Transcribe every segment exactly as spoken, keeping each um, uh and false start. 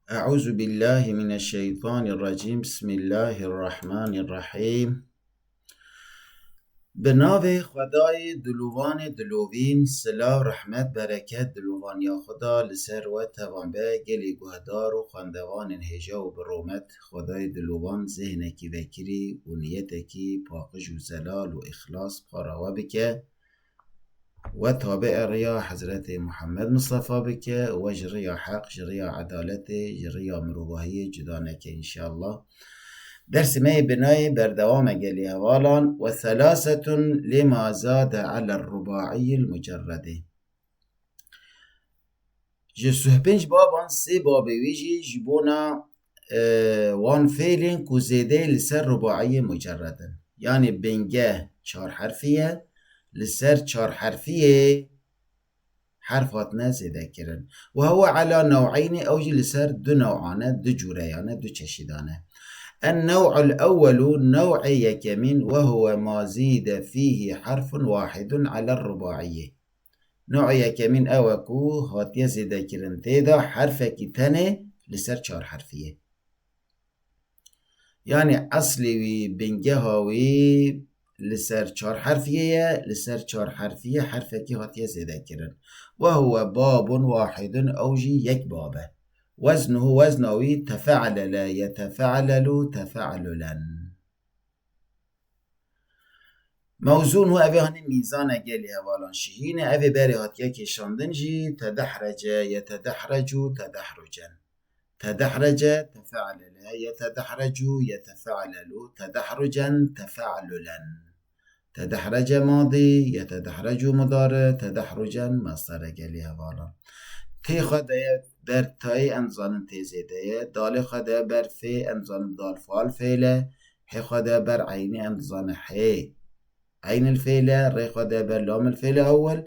أعوذ بالله من الشيطان الرجيم. بسم الله الرحمن الرحيم. Bi navê Xwedayê dilovanê dilovîn, silav, rehmet, bereket, dilovaniya Xweda li ser we tevan be, gelê guhdar û xwendevanên hêja û bi rûmet. Xwedayê dilovan zêhnekî vekirî û niyetekî paqij û zelal û îxlas bi xwe re we bike. We tabi'ê riya Hezretê Muhammed Mustafa bike, we ji riya heq, ji riya edaletê, ji riya mirovahiyê cuda neke înşallah. Dersê me yê binayê berdewam e gelî hevalan. Ve selasetun lima zade alel rubaiyil mucerredi. Ji sih pênc baban sê babê wî jî ji bona, e, wan fêlên ku zêdeyê li ser rubaiyê mucerred in. Yanî bingeh çar herfî ye, li ser çar herfiyê herf hatine zêde kirin. Ve huwe ala new'eynî, ew jî li ser du new'an e, du cûreyan e, du çeşîdan e. En new'ul ewwelu, new'ê yekemîn, ve huwe ma zîde fîhî herfun wahidun ala rubaiyê. New'ê yekemîn ew e ku hatiye zêdekirin tê de herfekî tenê li ser çar herfî ye. Yanî eslê wî, bingeha wî li ser çar herfiyê ye, li ser çar herfiyê herfekî hatiye zêdekirin. Ve huwe babun wahidun, ew jî yek bab e. Weznuhu, wezna wî tefe'lele, yetefe'lelu, tefe'lulen. Mewzûn û evê hanî mîzan e gelî hevalan şihîn e. Evê berê hatiye kêşandin jî tedehrece, yetedehrecu, tedehrucen. Tedehrece, tefe'lele, yetedehrecu, yetefe'lelu, tedehrucen, tefe'lulen. Tedehrece madî, yetedehrecu mudari, tedehrucen masdar e gelî hevalan. Tê xwe de ye ber tayê em dizanin tê zêde ye. Dalê xwe de ber fê em dizanin dal faal fêl e. Hê xwe de ber eynî em dizanin hê eynil fêl e. Rê xwe de ber lamil fêl e ewil.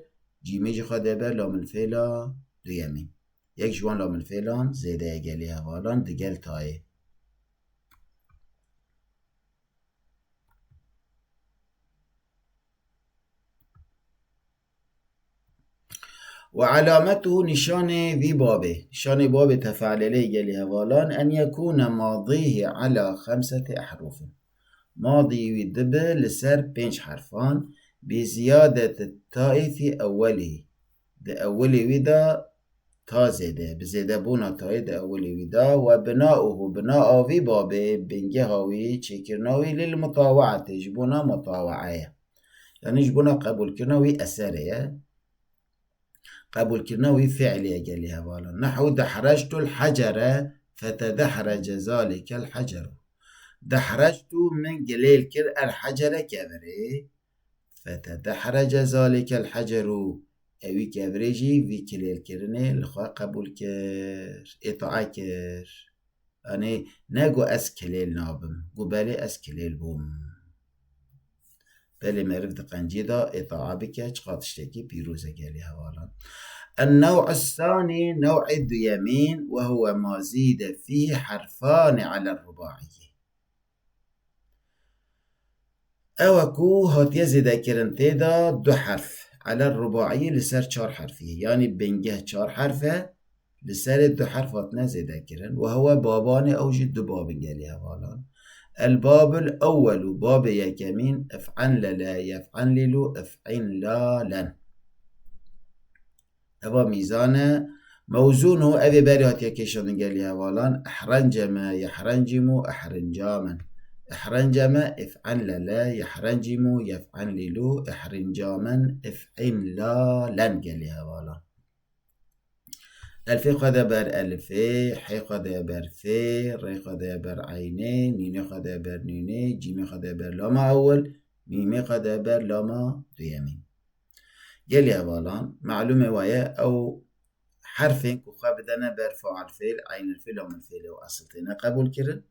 Cîmê jî xwe de ber lamil fêla duyemîn. Yek ji wan lamil fêlan zêde ye gelî hevalan digel tayê. Ve alametuhu, nîşanê vî babê, nîşanê babê tefe'lelê gelî hevalan, en yekûne madîhî ala xemseti ehrûfin. Madî wî dibe li ser pênc herfan, bi ziyadeti taî fî ewwelî. Di ewwelê wî de ta zêde, bi zêdebûna tayê di ewwelê wî de, we binauhu, binaa vî babê, bingeha wî, çêkirina wî lil mutawaetê, ji bona mutawaa ye. Yanî ji bona qebûlkirina wî eserê ye. Qebûlkirina wî fiilê ye gelî hevalan. Nehu dehrectul hecere fetedehrece zalikel heceru. Dehrectu, min gilêl kir, el hecere, kevirê. Fetedehrece zalikel heceru, ewî kevirê jî vî kilêlkirinê li xwe qebûl kir, îtae kir. Yanî ne got ez kilêl nabim, got belê ez kilêl bûm. Belê meriv di qencî de îtae bike, çiqa tiştekî pîroz e gelî hevalan. En-new'us-sanî, new'ê duyemîn, ve huwe ma zîde fîhî herfani alel rubaiyî. Ew e ku hatiye zêdekirin tê de du herf. Ala rubaiyî li ser çar herfî. Yanî bingeh çar herf e, li serê du herf hatine zêdekirin. Ve hewe babanê ew jî du bab in gelî hevalan. El babul ewwelu, babê yekemîn, if'enlele, yef'enlilu, if'inlalen. Eva mîzan e. Mewzûn û evê berê hatiye kêşandin gelî hevalan. Ehrenceme, yehrencîmû, ehrincamen. Ehrenceme, if'enlele, yehrencîmû, yef'enlîlû, ehrincamen, if'inlalen gelî hevalan. Elfê xwe de ber elifê, hê xwe de ber fê, rê xwe de ber eynê, nînê xwe de ber nûnê, cîmê xwe de ber lama ewil, mîmê xwe de ber lama duyemîn. Gelî hevalan, melûmê we ye, ew herfên ku xwe bidene ber faal fêl, eynil fêl, lamil fêl û esil têne qebûl kirin,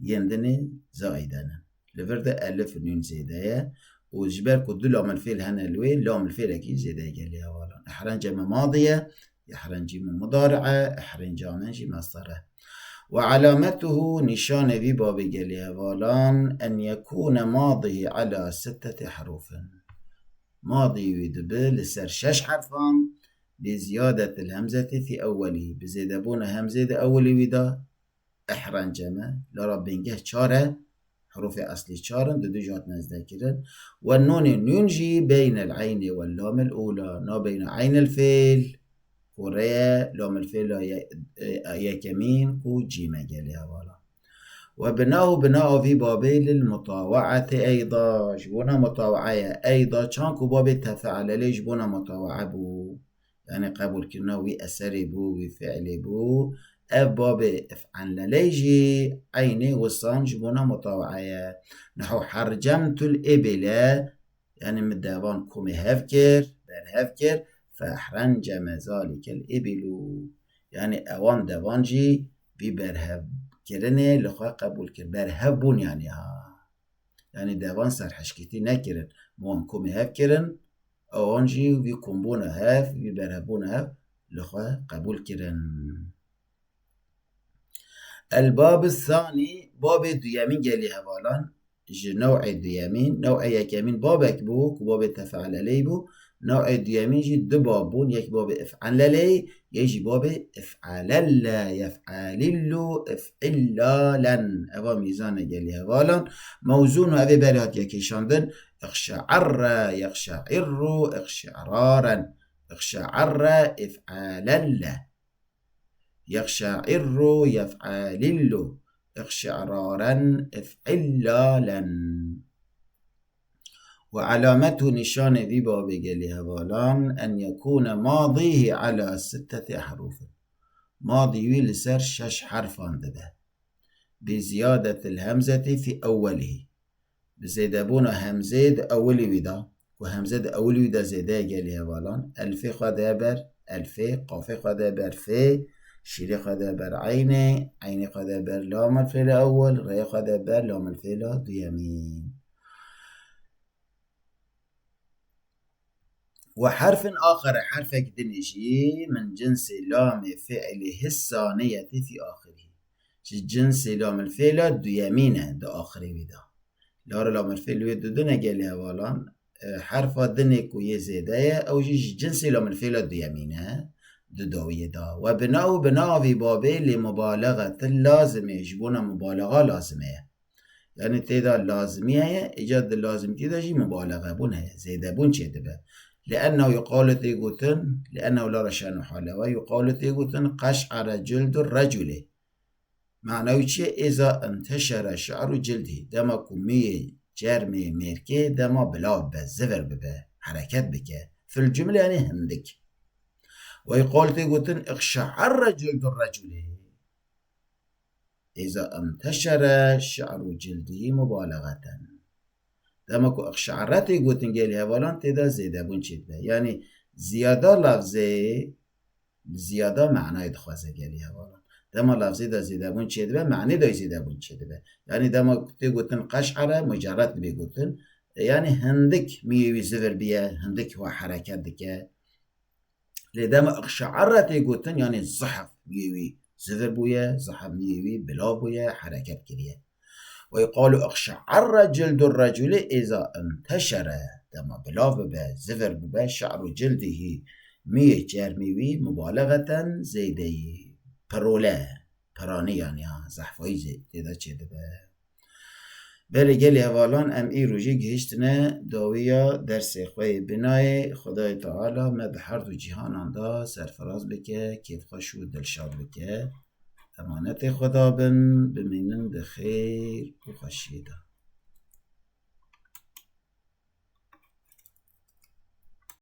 yên dinê zaîde ne. Li vir de elif, nûn zêde ye û ji ber ku du lamil fêl hene li wê, lamil fêlekî zêde ye gelî hevalan. Ehrenceme madî ye, yehrencîmû mudari'e, ehrincamen jî mesdar e. Ve alametuhu, nîşanê vî babê gelî hevalan, en yekûne madîhî ala sitteti herûfin. Madî wî dibe li ser şeş herfan, bi ziyadetil hemzetî fî ewwelî, bi zêdebûna hemzê di ewilî wî de, ihrenceme, la ra bingeh çar e, hurufê eslî çar in, di du jî hatine zêdekirin. Ve nûnê nûn jî beynel eynê ve lamil ûla, nabeyna eynil fêl, ku rê ye, lamil fêla ye-, e, yekemîn, ku cîm e gelî hevalan. Ve binahu bina vî babê lil mutawaatê eyda, ji bona mutawaa ye, eyda çan ku babê tefeale lê ji bona mutawaa bû. Yanî qebûlkirina wî eserê bû, wî fiilê bû. Ev babê if'enleley jî eynê wisan ji bona mutawaa ye. Nehu hercemtul ibile, yanî min devan komê hev kir, berhev kir, fehrenceme zalikel ibilu. Yanî ewan devan jî vî berhevkirinê li xwe qebûl kir. Berhev bûn yanî ha. Yanî devan serhişkîtî nekirin. Wan komê hev kirin, ewan jî vî kombûna hev, vî berhevbûna hev li xwe qebûl kirin. El bab sanî, babê duyemîn gelî hevalan, ji new'ê duyemîn, new'ê yekemîn babek bû, ku babê tefealeley bû, new'ê duyemîn jî du bab bûn, yek babê if'enleley, yek jî babê if'alelle, yef'alillu, if'illalen. Eva mîzan e gelî hevalan. Mewzûn û evê berê hatiye kêşandin. Ixşe'erre, yexşe'irru, ixşe'raren. Ixşe'erre, if'alelle. Yexşe'irru, yef'alillu. Ixşe'raren, if'illalen. Ve alametu nîşanê vî babê gelî hevalan en yekûne madîhî ala sitteti ehrûfin. Madî wî li ser şeş herfan dibe. Bi ziyadetil hemzetî fî ewwelihî. Bi zêdebûna hemzê di ewilî wî de, ku hemze di ewilî wî de zêde ye gelî hevalan, elfê xwe de ber elfê, qafê xwe de ber fê, şîrê xwe de ber eynê, eynê xwe de ber lamil fêla ewwel, rêyê xwe de ber lamil fêla duyemîn. Ve herfin axere, herfek dinê jî min cinsê lamê fiilê hissaniyetî fî axirî. Ji cinsê lamil fêla duyemîn e di axirê wî de. Lara lamil fêl wê dudine gelê hevalan, e, herfa dinê ku yê zêde ye, ew jî ji cinsê lamil fêla duyemîn e, di dawiyê de. Ve bina û bina vî babê lê mubalexe til lazim e, ji bona mubalexa lazim e. Yanî tê de lazimî heye, îca di lazimtî de jî mubalexebûn heye, zêdebûn çêdibe. Li ennehu yuqalu tê gotin, li ennehu la reşen û halewe yuqalu tê gotin, qeş'ere cildu reculê. Mana wî çi ye? Êza inteşere şe'ru cildî. Dema ku miyê çermê mêrkê dema bilav be, zivir bibe, hereket bike. Fil cumle yanî hindik. Ve yuqalu tê gotin, ixşe'erre cildu reculê. Êza inteşere şe'ru cildî mubalexeten. Dema ku ixşe'erre tê gotin gelî hevalan tê de zêdebûn çêdibe. Yanî ziyada lafzê ziyada manayê dixwaze gelî hevalan. Dema lafzê de zêdebûn çêdibe, manê de zêdebûn çêdibe. Yanî dema ku tê gotin qeş'ere, mucerred dibê gotin. E, yanî hindik miyê wî zivir biye, hindik wa hereket dike. Lê dema ixşe'erre tê gotin, yanî zihf miyê wî zivir bûye, zihf miyê wî bilav bûye, hereket kiriye. Ve yuqalu ixşe'erre cildu reculî êza inteşere. Dema bilav bibe, zivir bibe, şe'ru cildihî, miyê çermê wî mubalexeten zêdeyî. Pirole, piranî yanî ha, zehfayî zê-, tê de çêdibe. Belê gelê hevalan em îro jî gihiştine dawiya dersê xwe yê binayê. Xwedayê Teala me di her du cîhanan de serfiraz bike, kêfxweş û dilşad bike. Emanetê Xweda bin, bimînin di xêr û xweşiyê de.